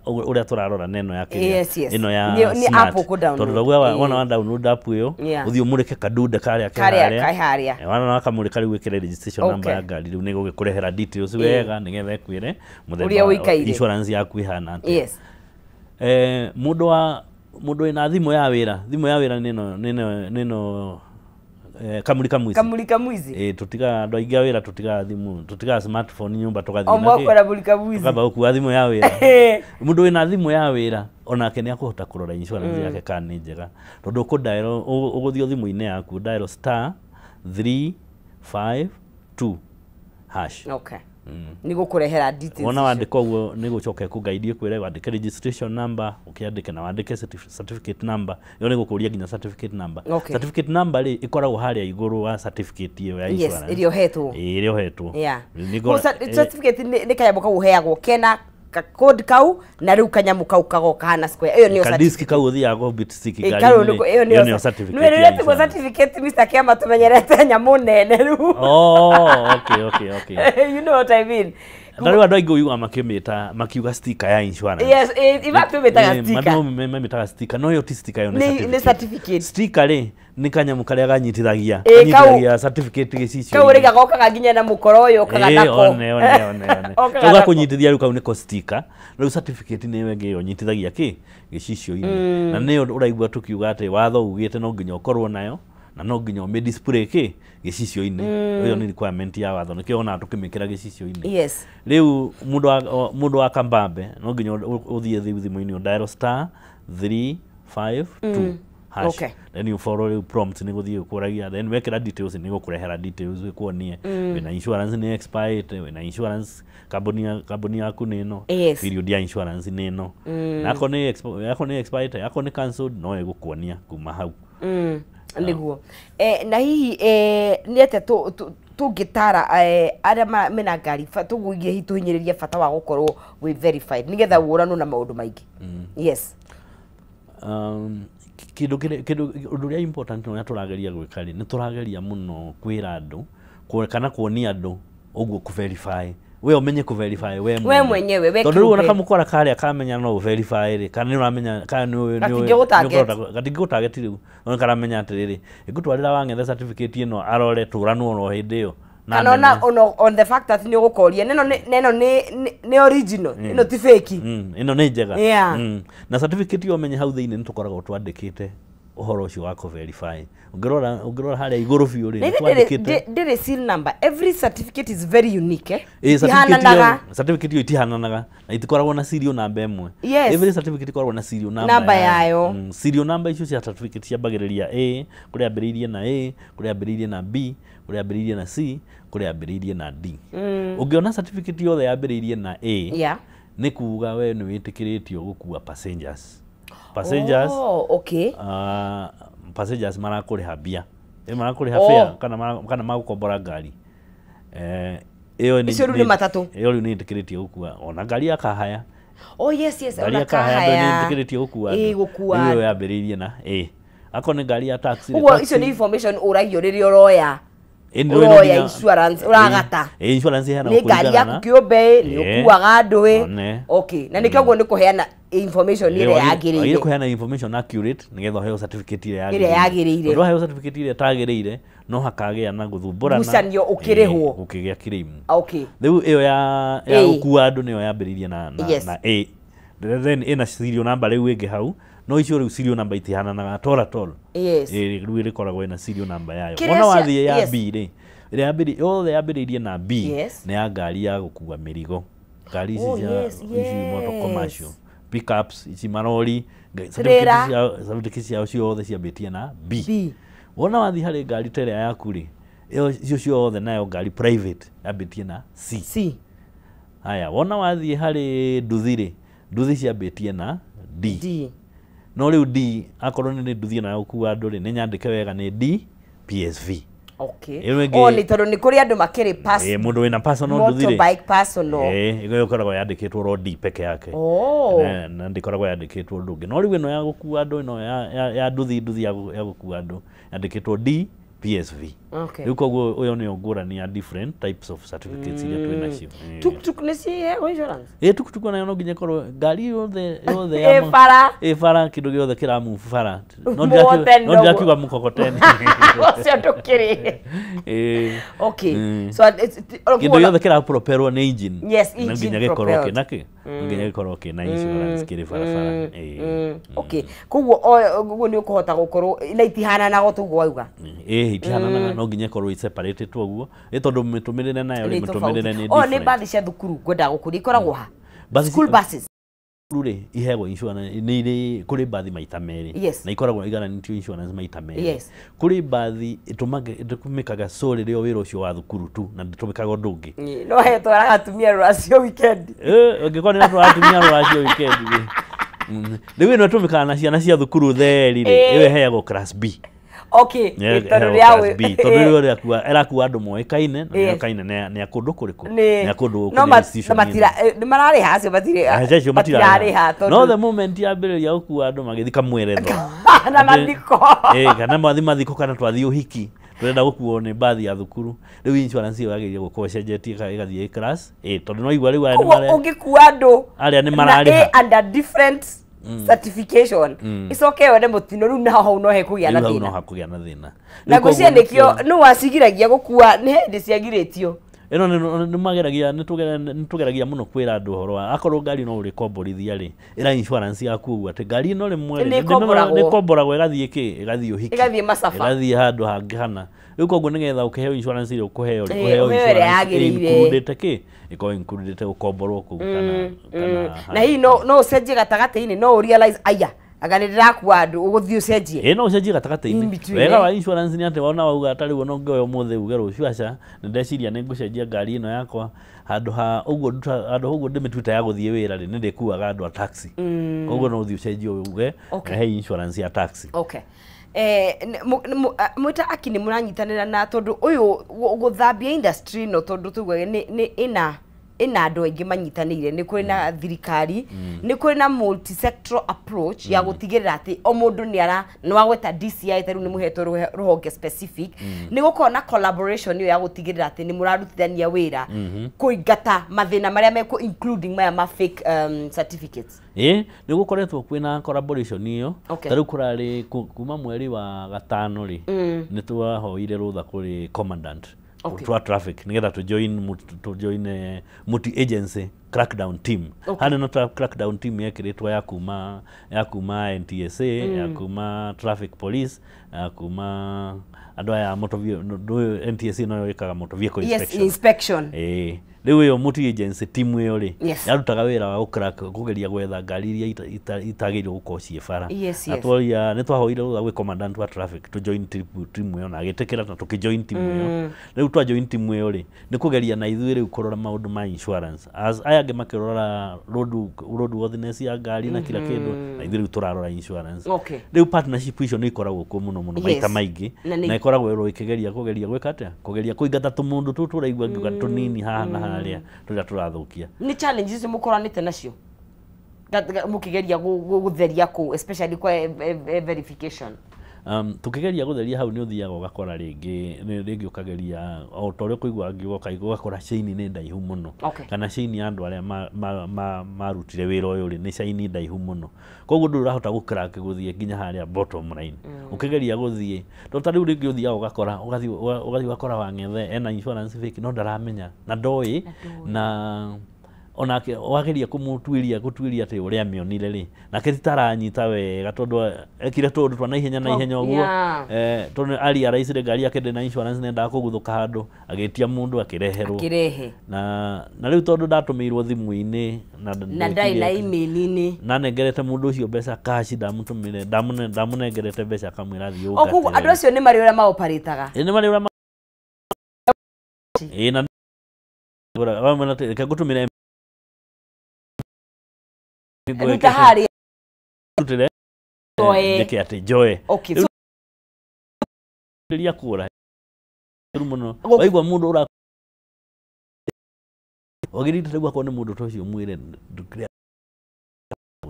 ũrĩa tũrarora na ĩno ya kĩrĩa, Yes. ĩno ya Nĩ smart. app ũkũ-download. Tondũ rauga wona wa download app ĩyo, ũthiĩ ũmũrĩke kadunde karĩa ke Karĩa harĩa. ke harĩa. Wona wakamũrĩka, rĩu wĩkĩre registration number ya ngari, rĩu nĩ gũgĩkũrehera details wega nĩgetha ĩkwĩre mũthemba Ũrĩa ũikaire. insurance yaku ĩhana atĩa. Mũndũ wĩna thimũ ya wĩra, thimũ ya wĩra nĩ ĩno kamuri kamwici. Kamulika mwizi. Ĩ, tũtigaga andũ aingĩ a wĩra tũtigaga thimũ, tũtigaga smartphone nyũmba, tũgathiĩ O na kĩ? mwakwenda mulika mwizi. Tũkamba gũkua thimũ ya wĩra. Mũndũ wĩna thimũ ya wĩra Onake nĩ akũhota kũrora insurance yake kana nĩ njega, tondũ ũkũdial, ũgũthiĩ thimũ-inĩ yaku, dial *352#. Okay, nĩ gũkũrehera details Wona icio. Wandĩka ũguo nĩ gũcoka ĩkũguide, ĩkwĩre wandĩke registration number, ũkĩandĩke na wandĩke certificate number. Ĩyo nĩ gũkũria nginya certificate number. Certificate number rĩ, ĩkoragwo harĩa igũrũ wa certificate ĩyo ya insurance. Ĩrĩa ũhetwo. Ĩĩ, ĩrĩa ũhetwo. Certificate nĩ kanyamũ kau ũheagwo kena ka code kau, na rĩu kanyamũ kau kagoka kahana square, ĩyo nĩyo. Kadiski kau ũthiaga go stick Ĩ, ngari-inĩ kau rĩ, ĩyo ĩyo nĩyo nĩyo certificate Nĩ ya rĩrĩa tiguo insurance. Certificate, Mr. Kiama, tũmenyerete nyamũ nene rĩu. Oh, okay. You know what I mean? Na rĩu andũ aingĩ ũiguaga makĩmĩta, makiuga sticker ya insurance. Yes, in fact tũmĩtaga sticker. Andũ mamĩtaga sticker, no ĩyo ti sticker, ĩyo nĩ Nĩ certificate. Certificate. Sticker rĩ, nĩ kanyamũ karĩa ganyitithagia Ĩ, kanyitithagia certificate gĩcicio. Kau rĩ gagokaga nginya na mũkoro ũyũ, ũkaga nako. One one one one. Okaga Kau nako. gakũnyitithia rĩu, kau nĩko sticker. Rĩu certificate nĩyo ĩngĩ ĩyo nyitithagia kĩ gĩcicio-inĩ, na nĩyo ũraigua tũkiuga atĩ watho ugĩte no nginya ũkorwo nayo na no nginya ũmĩ display kĩ gĩcicio-inĩ. Ĩyo nĩ requirement ya watho, nĩkĩo onaga tũkĩmĩkĩra gĩcicio-inĩ. Rĩu mũndũ wa kambambe no nginya ũthiĩ thimũ-inĩ, ũdial *352#. Then you follow rĩu prompt, nĩ gũthiĩ gũkũragia, then wekĩra details nĩ gũkũrehera details, ĩkuonie wĩna insurance nĩ expired, wĩna insurance, kambuni yaku nĩ ĩno, period ya insurance nĩ ĩno, na akorwo nĩ expired, akorwo nĩ cancelled, no ĩgũkuonia kuma hau. Nĩguo. Na hihi nĩ atĩa tũngĩtara arĩa mena ngari, tũgũigie hihi tũhinyĩrĩrie bata wa gũkorwo wĩ verified nĩgetha wũranwo na maũndũ maingĩ? Yes. Kĩndũ kĩndũ ũndũ ũrĩa important ũrĩa tũrageria gwĩka rĩ, nĩ tũrageria mũno kwĩra andũ kana kuonia andũ ũguo kũ-verify, we ũmenye kũ-verify we We mwenyewe, we tondũ rĩu ona kĩũmbe. Kamũkora karĩa kamenya no ũ-verify rĩ, kana nĩ ũramenya kana nĩ ũĩ Gatingĩgũtarget. Gatingĩgũtarget rĩu, no karamenya atĩrĩrĩ, ĩngũtwarĩra wang'ethe certificate ĩno arore, tũranwo oro hĩndĩ ĩyo na Kana ona amenye. ona on the fact that nĩ ũgũkoria neno nĩ original, ĩno ti fake. Ĩno nĩ njega. Na certificate ĩyo ũmenye hau thĩinĩ nĩ tũkoragwo twandĩkĩte ũhoro ũcio wa kũ-verify. Ũngĩrora harĩa igũrũ biũ rĩ, Na nĩ ithe twandĩkĩte. Ndĩrĩ seal number. Every certificate is very unique, eh? Ĩ, certificate Itihananaga. Certificate ĩyo itihananaga na itikoragwo na serial number ĩmwe. Every certificate ĩkoragwo na serial number Number yayo. Serial number icio cia certificate ciambagĩrĩria A, kũrĩa ambĩrĩirie na A, kũrĩa ambĩrĩirie na B, kũrĩa ambĩrĩirie na C, kũrĩa ambĩrĩirie na D. Ũngĩona certificate yothe yambĩrĩirie na A, nĩ kuga we nĩ wĩtĩkĩrĩtio gũkua passengers. Passengers, Oh, okay. Passengers marakũrĩha mbia. Ĩ, marakũrĩha fare kana kana magũkombora ngari. Ĩyo Icio rĩu nĩ matatũ. Ĩyo rĩu nĩ ĩtĩkĩrĩtio gũkua ona ngari ya kahaya. Oh, yes. Ngari Ona ya kahaya andũ nĩ kahaya. ĩtĩkĩrĩtio gũkua Ĩ, andũ. gũkua Rĩu ĩyo andũ. yambĩrĩirie na A. Akorwo nĩ ngari ya taxi rĩ, Ũguo taxi- icio nĩ information ũragio rĩrĩa ũroya Ĩ, nĩ rũĩ no ũroya nginya insurance, ũragata. Ĩ, insurance ĩheanagwo Nĩ ngari kũringana yaku na kĩũmbe, nĩ ũkuaga andũ ĩ? One. Okay, na nĩkĩo ũguo nĩ kũheana information ĩrĩa Wagĩrĩire yagĩrĩire. kũheana information accurate nĩgetha ũheo certificate ĩrĩa Ĩrĩa yagĩrĩire. Tondũ waheo certificate ĩrĩa ĩtagĩrĩire, no hakagĩa na gũthumbũrana. Ngucanio ũkĩrĩhwo. Ĩ, gũkĩgĩa claim. Rĩu ĩyo ya A. gũkua andũ nĩyo yambĩrĩirie na na A, then ĩna serial number rĩu ĩngĩ hau, no icio rĩu serial number itihananaga at all, at all. Ĩ, rĩu ĩrĩkoragwo ĩna serial number yayo. Kĩrĩa Wona wathiĩ ya B rĩ, ĩrĩa yothe yambĩrĩirie na B nĩ ya ngari ya gũkua mĩrigo, ngari ici Oh, cia ici motor commercial pickups, ici marori, Trailer. certificate ciao ciothe ciambĩtie na B. B. Wona wathiĩ harĩ ngari ta ĩrĩa yaku rĩ, ĩyo icio ciothe nayo ngari private yambĩtie na C. C. Haya, wona wathiĩ harĩ nduthi rĩ, nduthi ciambĩtie na D. D. No rĩu D, akorwo nĩ nduthi ĩno ya gũkua andũ rĩ, nĩ nyandĩke wega nĩ D PSV. Ĩyo Oh, nĩ tondũ nĩ kũrĩ andũ makĩrĩ pass Ĩ, mũndũ wĩna personal nduthi rĩ, motorbike personal. Ĩ, ĩyo ĩkoragwo yandĩkĩtwo ro D peke yake. Na ndĩkoragwo yandĩkĩtwo ũndũ ũngĩ. No rĩu ĩno ya gũkua andũ, ĩno ya nduthi ya gũkua andũ yandĩkĩtwo D PSV. Rĩu koguo ũyũ nĩyo ngũrani ya different types of certificates iria twĩ nacio. Ĩ. Tuktuk nĩ ciheagwo insurance? Ĩ, tukutuku nayo no nginya ĩkorwo ngari yothe yothe Ĩ, bara. Ĩ, bara, kĩndũ gĩothe kĩramove bara. No Mũgoteni no noguo. ndirakiuga mũkokoteni. Ũcio ndũkĩrĩ. Ĩ. Okay. So Kĩndũ gĩothe kĩrapropelwo nĩ engine, Yes, no engine nginya gĩkorwo propelled. kĩna kĩ, no nginya gĩkorwo kĩna insurance kĩrĩ barabara. Ĩ. Okay, koguo ũguo nĩ ũkũhota gũkorwo na itihananaga tũguo wauga. Ĩ, itihananaga, no nginya ĩkorwo separated ũguo, ĩ tondũ mĩtũmĩrĩre nayo rĩ, Nĩ mĩtũmĩrĩre nĩ tofauti. Oh, nĩ different. bathi cia thukuru ngwendaga gũkũria ikoragwo ha? Bathi School buses. Rĩ iheagwo insurance nĩ irĩ kũrĩ mbathi maita merĩ. Na ikoragwo igaranĩtio insurance maita merĩ. Kũrĩ mbathi ĩtũmĩkaga solely rĩo wĩra ũcio wa thukuru tu na ndĩtũmĩkaga ũndũ ũngĩ. No he twaraga atumia rũracio weekend. Ũngĩkorwo nĩ tũratumia rũracio weekend rĩ, rĩu ĩno ĩtũmĩkaga na ciana cia thukuru theri rĩ, ĩyo ĩheagwo class B. Tondũ Ĩheagwo rĩa class B tondũ rĩo ĩrakua andũ moĩkaine na moĩkaine nĩ a kũndũ kũrĩkũ, nĩ a kũndũ gũkũ, no nĩ institution. Na matira nĩ mararĩha acio matirĩ Aca acio matirarĩha. No the moment yambĩrĩria gũkua andũ magĩthiĩ kamweretho na mathiko. Kana mathi mathiko kana twathiĩ ũhiki, tũrenda gũkuo nĩ mbathi ya thukuru, rĩu insurance ĩyo yagĩrĩire gũkorwo ĩcenjetie ĩgathiĩ class A tondũ no igua rĩu aya nĩ Koguo ũngĩkua andũ arĩa nĩ na mararĩha. A under different certification, icoke yone mũtino, rĩu naho hau no hekũgĩa na Rĩu hau no thĩna. hakũgĩa na thĩna. Na Rĩu koguo ngwĩciria nĩkĩo- nĩkĩo nĩ wacigiragia gũkua nĩ hĩndĩ ciagirĩtio. Ĩno nĩ mageragia, nĩ tũgeragia mũno kwĩra andũ ũhoro wa akorwo ngari no ũrĩkomborithia rĩ, ĩra insurance yaku ũguo atĩ ngari ĩno rĩmwe rĩ, Nĩ ĩkomboragwo. Nĩ ĩkomboragwo ĩgathiĩ kĩ, ĩgathiĩ ũhiki, Ĩgathiĩ macaba. Ĩgathiĩ handũ hangĩ hana. Rĩu koguo nĩgetha ũkĩheo insurance ĩrĩa ũkũheo rĩ, ũheo ũheo ĩrĩa insurance yagĩrĩire. included kĩ, ĩkorwo included gũkomborwo kũu kana Na hihi no ũcenjie gatagatĩ-inĩ, no ũrealize aya anga nĩ ndĩrakua andũ, ũgũthiĩ ũcenjie? Ĩ, no ũcenjie In gatagatĩ-inĩ. between, Wega eh? wa insurance nĩ atĩ wona wauga ta rĩu ona ũngĩoya ũmũthĩ uge rũciũ aca nĩ ndeciria nĩ ngũcenjia ngari ĩno yakwa, handũ ha ũguo handũ ha ũguo ndĩmĩtuĩte ya gũthiĩ wĩra rĩ, nĩ ndĩkuaga andũ a taxi, koguo no ũthiĩ ũcenjie uge he insurance ya taxi. Okay. Mwĩta aki nĩ mũranyitanĩra na tondũ ũyũ gũthambia industry ĩno, tondũ tugaga nĩ ĩna andũ aingĩ manyitanĩire, nĩ kũrĩ na thirikari, nĩ kũrĩ na multi-sectoral approach ya gũtigĩrĩra atĩ o mũndũ nĩ ara nĩ wagweta DCI ta rĩu nĩ mũhetwo rũhonge specific, nĩ gũkorwo na collaboration ĩyo ya gũtigĩrĩra atĩ nĩ mũrarutithania wĩra kũingata mathĩna marĩa mekuo, including maya ma fake certificates. Ĩ, nĩ gũkoretwo kwĩna collaboration ĩyo. Ta rĩu kũrarĩ kuma mweri wa gatano rĩ, nĩ twahoire rũtha kũrĩ commandant twa traffic nĩgetha tũ join multi agency crackdown team. Harĩ na crackdown team yekĩrĩtwo ya kuma NTSA, ya kuma traffic police, ya kuma andũ aya motor NTSA noyo ĩkaga motor vehicle inspection. Inspection. Ĩĩ, rĩu ĩyo multi agency team ĩyo rĩ, yarutaga wĩra wa gũcrack, kũgeria gwetha ngari iria itagĩrĩirwo gũkorwo ciĩ bara. Na tworia, nĩ twahoire rũtha gwĩ commandant wa traffic tũ join team ĩyo na agĩtĩkĩra na tũkĩ join team ĩyo. Rĩu twa join team ĩyo rĩ, nĩ kũgeria na ithuĩ rĩu kũrora maũndũ ma insurance as aya angĩ makĩrora road worthiness ya ngari na kila kĩndũ, na ithuĩ rĩu tũrarora insurance. Rĩu partnership icio nĩ ikoragwo kuo mũno mũno maita maingĩ. Na na ĩkoragwo ĩro ĩkĩgeria kũgeria gwĩka atĩa, kũgeria kũingata tũmũndũ tũtũ tũraigua ngiuga tũnini haha na harĩa tũrĩa tũrathũkia. Nĩ challenges icio mũkoranĩte nacio mũkĩgeria gũtheria kũu, especially kwa verification? Tukĩgeria gũtheria hau nĩ ũthiaga ũgakora rĩngĩ rĩngĩ ũkageria o ta ũrĩa ũkũigua ngiuga ũkaigua ũgakora chain nĩ ndaihu mũno, kana chain ya andũ arĩa marutire wĩra ũyũ rĩ, nĩ chain ndaihu mũno, koguo ndũrĩ ũrahota gũcrack gũthiĩ nginya harĩa bottom line. Ũkĩgeria gũthiĩ to ta rĩu rĩngĩ ũthiaga ũgakora ũgathiĩ ũgakora wang'ethe ena insurance fake no ndaramenya na ndoĩ, na onake wageria kũmũtuĩria gũtuĩria atĩ ũrĩa amĩonire rĩ, nake ti taranyita wega tondũ ekire tũũndũ twa naihenya naihenya ũguo. Tondũ arealizire ngari yake ndĩ na insurance, nendaga kũguthũka handũ, agĩtia mũndũ akĩreherwo. Akĩrehe. Na rĩu tondũ ndatũmĩirwo thimũ-inĩ na Na ndarĩ na email-inĩ. Nanengerete mũndũ ũcio mbeca cash, ndamũtũmĩre, ndamũnengerete mbeca akamwĩra thiĩ O koguo ũngatĩre. andũ acio nĩ marĩ ũrĩa maoparĩtaga. Ĩ, nĩ marĩ ũrĩa ĩ, na wamwĩra atĩ, reke ngũtũmĩre Ruta harĩa. Rutĩre. Njoe. Njĩke atĩ njoe. Okay, so Rĩu kũra rĩu mũno waigua mũndũ ũra wagĩrĩire rĩu akorwo nĩ mũndũ ta ũcio mwĩre ndũkĩrĩa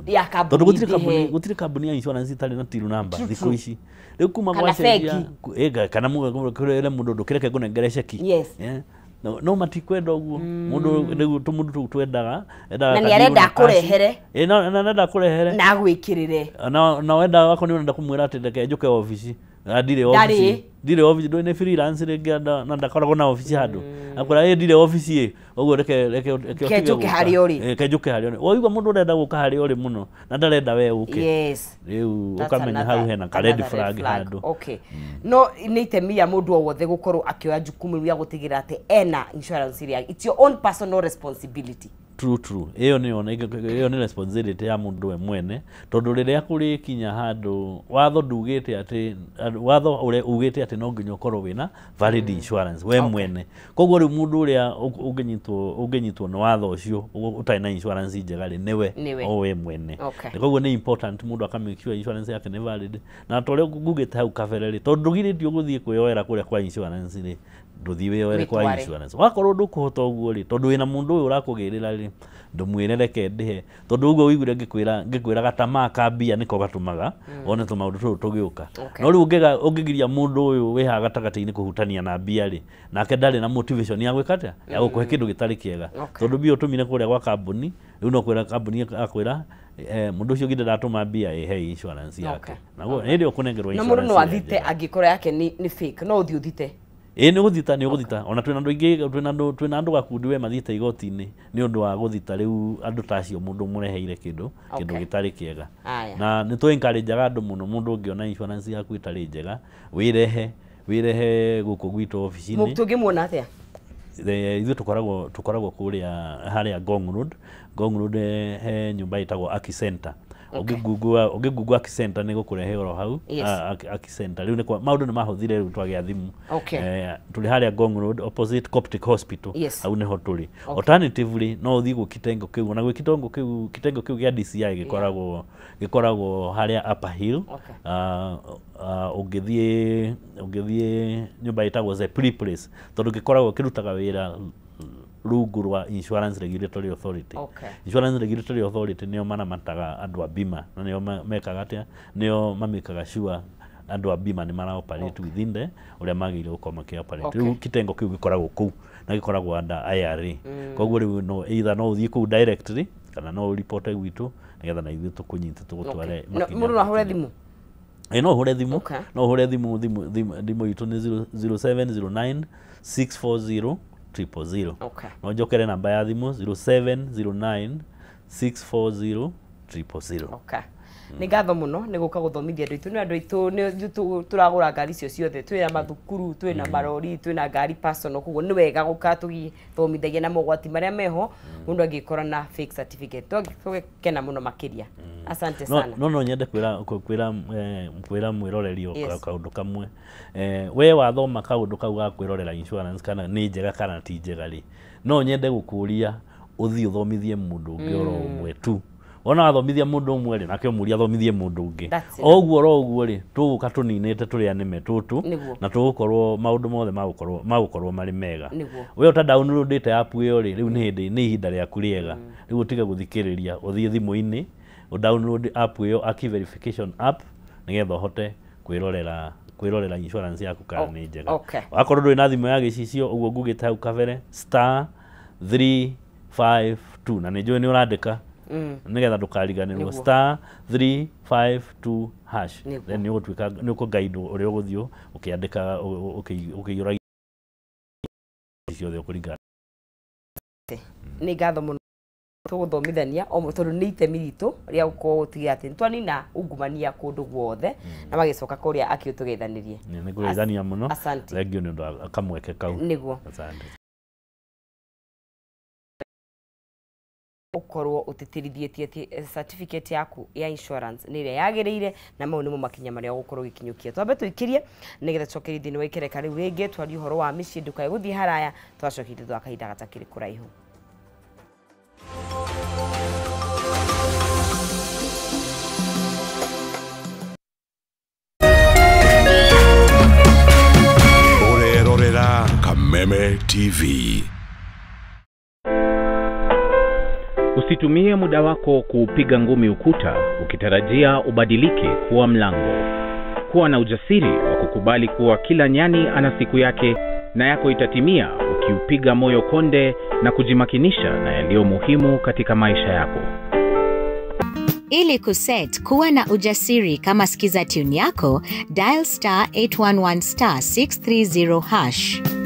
ya tondũ kambuni gũtirĩ kambuni ndĩhe. Gũtirĩ kambuni ya insurance itarĩ na till number True, thikũ true. ici rĩu kuma Kana gwacenjia bengi. Kana kũrĩ mũndũ ndũkĩreke ngũnengere ceki. No matikwenda ũguo mũndũ rĩu tũmũndũ tũu twendaga endaga Na nĩ kadiru arenda na cash. akũrehere. Ĩ, na arenda akũrehere. Na agwĩkĩrĩre. Na wenda wako nĩ ũrenda kũmwĩra atĩ reke njũke obici. Ah, ndirĩ Ndarĩ. obici, ndirĩ obici, ndũĩ nĩ freelance rĩngĩ na ndakoragwo na obici handũ, akwĩra ĩ ndirĩ obici ĩ ũguo reke Ke ũtige njũke gũka. harĩa ũrĩ. Ĩ, ke njũke harĩa ũrĩ. Waigua mũndũ ũrenda gũka harĩa ũrĩ mũno na ndarenda we ũke, rĩu That's ũkamenya hau hena ka red another flag handũ. Okay, no nĩ itemi rĩa mũndũ o wothe gũkorwo akĩoya jukumu rĩa gũtigĩrĩra atĩ ena insurance ĩrĩa, it's your own personal responsibility. True ĩyo nĩyo ĩyo nĩ responsibility ya mũndũ we mwene, tondũ rĩrĩa kũrĩkinya handũ watho ndugĩte atĩ watho ũrĩa ugĩte atĩ no nginya ũkorwo wĩna valid insurance we mwene. Koguo rĩu mũndũ ũrĩa ũngĩnyitwo nĩ watho ũcio ũtarĩ na insurance njega rĩ, nĩwe o we mwene. Koguo nĩ important mũndũ aka make sure insurance yake nĩ valid, na ta ũrĩa ngugĩte hau kabere rĩ, tondũ ndũgirĩtio gũthiĩ kwĩyoera kũrĩa kwa insurance rĩ, ndũthiĩ wĩyoere kwa insurance. Wakorwo ndũkũhota ũguo rĩ, tondũ wĩna mũndũ ũyũ ũrakũgĩrĩra rĩ, ndũmwĩre reke ndĩhe, tondũ ũguo ũiguire ngĩkwĩra gatamaa ka mbia nĩko gatũmaga wone tũmaũndũ tũtũ tũgĩũka. No rĩu ũngĩgiria mũndũ ũyũ wĩ haha gatagatĩ-inĩ kũhutania na mbia rĩ, nake ndarĩ na motivation ya gwĩka atĩa, ya gũkũhe kĩndũ gĩtarĩ kĩega, tondũ mbia ũtũmire kũrĩa gwa kambuni, rĩu no kwĩra kambuni akwĩra mũndũ ũcio ũngĩ ndatũma mbia ĩhe insurance yake, naguo hĩndĩ ĩyo ũkũnengerwo insurance. No mũndũ no athite angĩkorwo yake nĩ fake, no ũthiĩ ũthite. Ĩĩ nĩ gũthita, nĩ ũgũthita. Ona twĩna andũ aingĩ, twĩna andũ gakundi we mathiĩte igoti-inĩ nĩ ũndũ wa gũthita rĩu andũ ta acio mũndũ mũreheire kĩndũ gĩtarĩ kĩega. Na nĩ tũ encourage-aga andũ mũno, mũndũ ũngĩona insurance yaku ĩtarĩ njega wĩrehe gũkũ gwitũ obici-inĩ. Tũngĩmuona atĩa? Ithuĩ tũkoragwo kũrĩa harĩa Ngong Road. Ngong Road he nyũmba ĩtagwo Aki Center. Ũngĩgoogle Aki Center nĩ gũkũrehe oro hau. Aki Center rĩu nĩ maũndũ nĩ mahũthire rĩu twagĩa thimũ. Tũrĩ harĩa Ngong Road opposite Coptic Hospital, hau nĩho tũrĩ. Alternatively no ũthiĩ gwĩ kitengo kĩu, ona gwĩ kitengo kĩu, kitengo kĩu gĩa DCI gĩkoragwo harĩa Upper Hill. Ũngĩthiĩ nyũmba ĩtagwo Zephyr Place, tondũ gĩkoragwo kĩrutaga wĩra rungu rwa Insurance Regulatory Authority. Insurance Regulatory Authority nĩo maramataga andũ a bima, na nĩo mekaga atĩa, nĩo mamĩkaga sure andũ a bima nĩ mara operate within the ũrĩa magĩrĩire gũkorwo makĩ operate. Rĩu kitengo kĩu gĩkoragwo kũu na gĩkoragwo under IRA. Koguo rĩu no either no ũthiĩ kũu directly kana no ũripote gwitũ nĩgetha na ithuĩ tũkũnyite tũgũtware. Mũndũ no ahũre thimũ? No ũhũre thimũ, no ũhũre thimũ, thimũ itũ nĩ 0709 640 000. No njokere namba ya thimũ 0709 640 000. Nĩ ngatho mũno nĩ gũka gũthomithia andũ aitũ. Nĩ andũ aitũ nĩ tũragũra ngari icio ciothe, twĩna mathukuru, twĩna marori, twĩna ngari personal, koguo nĩ wega gũka tũgĩthomithagia na mogwati marĩa meho mũndũ angĩkora na fake certificate. Tũgĩkena mũno makĩria. Asante sana. No nyende kwĩra mwĩroreri kaũndũ kamwe. We wathoma kaũndũ kau ga kwĩrorera insurance kana nĩ njega kana ti njega rĩ, no nyende gũkũria ũthiĩ ũthomithie mũndũ ũngĩ oro ũmwe tu. Ona wathomithia mũndũ ũmwe rĩ, nake ũmũrie athomithie mũndũ ũngĩ. O ũguo oro ũguo rĩ, tũgũka tũninĩte tũrĩa nĩme tũtũ, na tũgũkorwo maũndũ mothe magũkorwo marĩ mega. We ũta downloadĩte app ĩyo rĩ, rĩu nĩ hĩndĩ, nĩ ihinda rĩaku rĩega. Rĩu ũtige gũthikĩrĩria, ũthiĩ thimũ-inĩ, ũ download app ĩyo, Aki Verification app, nĩgetha ũhote kwĩrorera insurance yaku kana nĩ njega. Wakorwo ndũrĩ na thimũ ya gĩcicio, ũguo ngugĩte hau kabere *352, na nĩ njũĩ nĩ ũrandĩka nĩgetha ndũkariganĩrwo, *352#. Then nĩ ũgũtuĩka nĩ ũkũguide ũrĩa ũgũthiĩ ũkĩandĩka ũkĩiyũragia ciothe ũkũringana. Nĩ ngatho mũno tũgũthomithania tondũ nĩ itemi ritũ rĩa gũkorwo gũtigĩrĩra atĩ nĩtwanina ungumania kũndũ guothe, na magĩcoka kũrĩa Aki ũtũgeithanirie. Nĩ ngũgeithania mũno. Asante. Thengiũ nĩ ũndũ wa kamweke kau. Nĩguo. Asante. Ũkorwo ũtĩtĩrithĩtie atĩ certificate yaku ya insurance nĩ ĩrĩa yagĩrĩire, na mau nĩmo makinya marĩa ũgũkorwo ũgĩkinyũkia. Twambe tũikĩrie nĩgetha tũcokerie thĩinĩ wa ikereka rĩu rĩngĩ, twarie ũhoro wa mĩciĩ, ndũkae gũthiĩ haraya, twacokerie thutha wa kahinda gatakĩrĩ kũraihu. Ũrerorera Kameme TV. Usitumie muda wako kuupiga ngumi ukuta ukitarajia ubadilike kuwa mlango. Kuwa na ujasiri wa kukubali kuwa kila nyani ana siku yake, na yako itatimia ukiupiga moyo konde na kujimakinisha na yaliyo muhimu katika maisha yako. Ili kuset kuwa na ujasiri kama skiza tune yako, dial *811 *630#.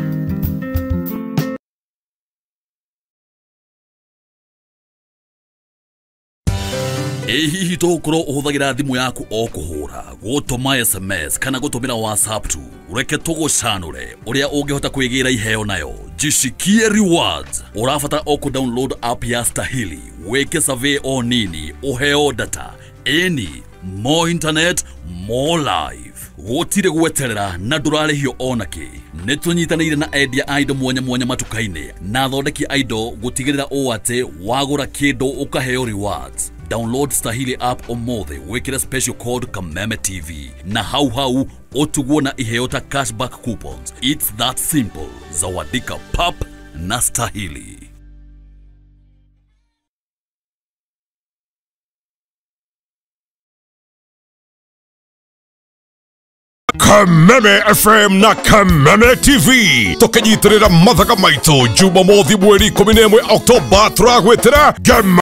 Ĩ hihi tũgũkorwo ũhũthagĩra thimũ yaku o kũhũra, gũtũma SMS kana gũtũmĩra WhatsApp tu? Reke tũgũcanũre ũrĩa ũngĩhota kwĩgĩra iheo nayo. Jishikie rewards. Ũrabatara o kũ-download app ya Stahili, wĩke survey o nini, ũheo data. Ĩni, more internet, more life. Gũtirĩ gweterera na ndũrarĩhio ona kĩ. Nĩ tũnyitanĩire na endia a indo mwanya mwanya matuka-inĩ na athondeki a indo gũtigĩrĩra ũũ atĩ wagũra kĩndũ ũkaheo rewards. Download Stahili app ũmũthĩ, wĩkĩre special code Kameme TV na hau hau ũtugwo na iheo ta cashback coupons. It's that simple. Zawadika pap na Stahili. Kameme FM na Kameme TV tukinyitirira mathaga maitũ Jumamothi mweri 11 Oktoba tũragwĩtĩra Gema.